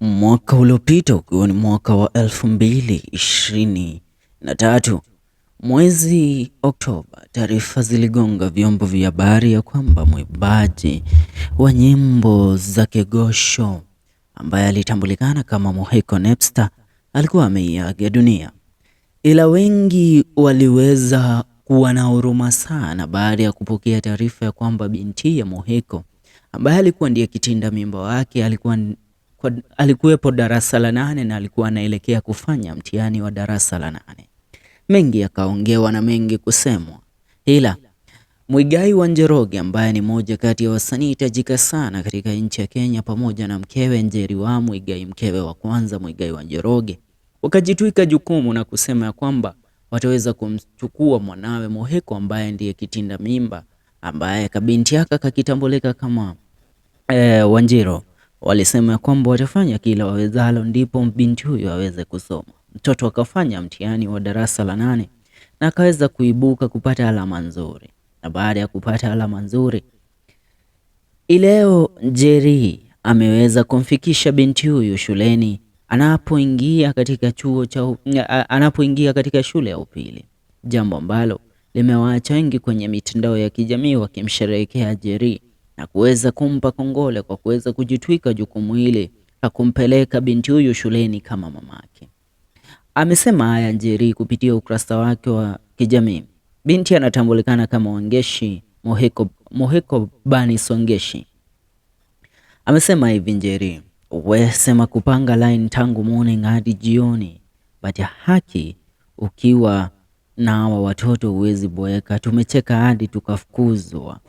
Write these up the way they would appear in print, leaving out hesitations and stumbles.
Mwaka uliopita ukiwa ni mwaka wa 2023 mwezi Oktoba, taarifa ziligonga vyombo vya habari ya kwamba mwimbaji wa nyimbo za Kigosho ambaye alitambulikana kama Muhiko Napster alikuwa ameiaga dunia, ila wengi waliweza kuwa na huruma sana baada ya kupokea taarifa ya kwamba binti ya Muhiko ambaye alikuwa ndiye kitinda mimba wake alikuwepo darasa la nane na alikuwa anaelekea kufanya mtihani wa darasa la nane. Mengi yakaongewa na mengi kusemwa, ila Muigai wa Njoroge ambaye ni moja kati ya wasanii tajika sana katika nchi ya Kenya pamoja na mkewe Njeri wa Muigai, mkewe wa kwanza Muigai wa Njoroge, wakajitwika jukumu na kusema ya kwamba wataweza kumchukua mwanawe Muhiko ambaye ndiye kitinda mimba ambaye kabinti yake kakitambulika kama Wanjiro. Walisema kwamba watafanya kila wawezalo ndipo binti huyo aweze kusoma. Mtoto akafanya mtihani wa darasa la nane na akaweza kuibuka kupata alama nzuri, na baada ya kupata alama nzuri, ileo Njeri ameweza kumfikisha binti huyu shuleni anapoingia katika chuo cha anapoingia katika shule ya upili, jambo ambalo limewaacha wengi kwenye mitandao ya kijamii wakimsherehekea Njeri na kuweza kumpa kongole kwa kuweza kujitwika jukumu hili la kumpeleka binti huyu shuleni kama mamake. Amesema haya Njeri kupitia ukurasa wake wa kijamii. Binti anatambulikana kama Wangeshi Muhiko, Muhiko Bani Songeshi. Amesema hivi Njeri, wesema kupanga line tangu morning hadi jioni, but haki ukiwa na hawa watoto huwezi boeka. Tumecheka hadi tukafukuzwa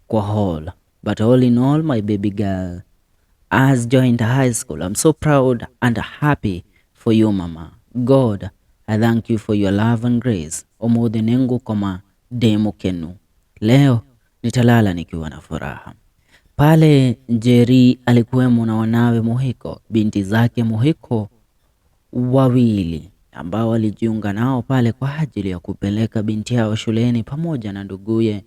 kwa hall, but all in all my baby girl has joined high school. I'm so proud and happy for you mama. God, I thank you for your love and grace. Omothe nengukoma demo kenu. Leo nitalala nikiwa na furaha. Pale Njeri alikuwemo na wanawe Muhiko, binti zake Muhiko wawili ambao walijiunga nao pale kwa ajili ya kupeleka binti yao shuleni pamoja na nduguye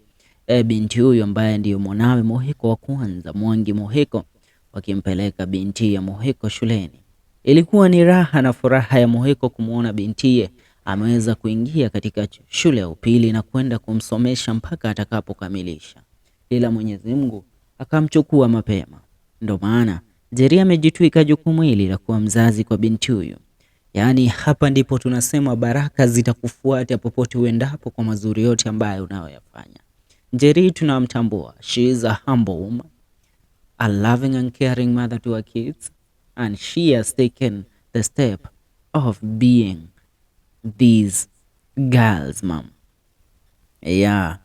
binti huyu ambaye ndiyo mwanawe Muhiko wa kwanza Mwangi Muhiko, wakimpeleka binti ya Muhiko shuleni. Ilikuwa ni raha na furaha ya Muhiko kumwona bintiye ameweza kuingia katika shule ya upili na kwenda kumsomesha mpaka atakapokamilisha, ila Mwenyezi Mungu akamchukua mapema. Ndo maana Njeri amejitwika jukumu hili la kuwa mzazi kwa binti huyu. Yaani hapa ndipo tunasema baraka zitakufuata popote uendapo kwa mazuri yote ambayo unayoyafanya. Njeri tunamtambua, she is a humble woman, a loving and caring mother to her kids, and she has taken the step of being these girls mom. Yeah.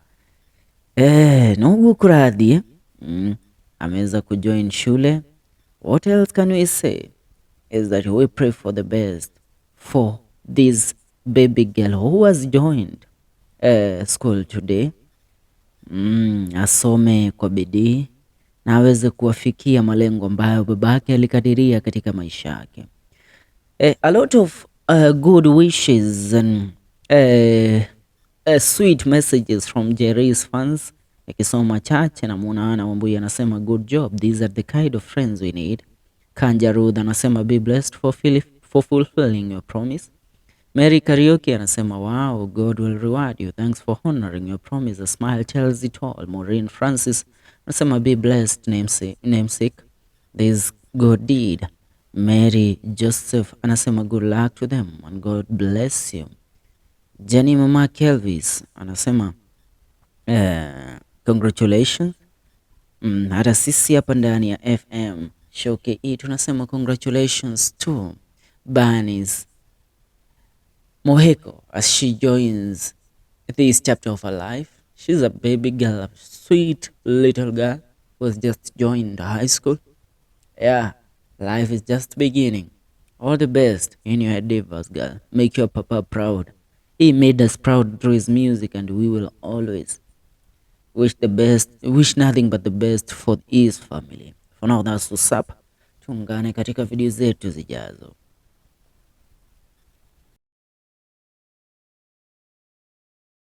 Ndugu kuradhi ameweza kujoin shule. What else can we say is that we pray for the best for this baby girl who has joined school today. Asome kwa bidii na aweze kuwafikia malengo ambayo babake alikadiria katika maisha yake. A lot of good wishes and sweet messages from Njeri's fans. Nikisoma chache namuona Ana Wambui anasema good job, these are the kind of friends we need. Kanja Ruth anasema be blessed for fulfilling your promise. Mary Kariuki anasema wow, God will reward you. Thanks for honoring your promise. A smile tells it all. Maureen Francis anasema be blessed namesake. This good deed. Mary Joseph anasema good luck to them and God bless you. Jenny Mama Kelvis anasema congratulations. Hata sisi hapa ndani ya FM Show KE tunasema congratulations to Bernice Muhiko as she joins this chapter of her life. She's a baby girl, a sweet little girl who has just joined high school. Yeah, life is just beginning. All the best in your endeavors, girl. Make your papa proud. He made us proud through his music, and we will always wish the best, wish nothing but the best for his family. For now, that's what's up. Tuungane katika video zetu zijazo.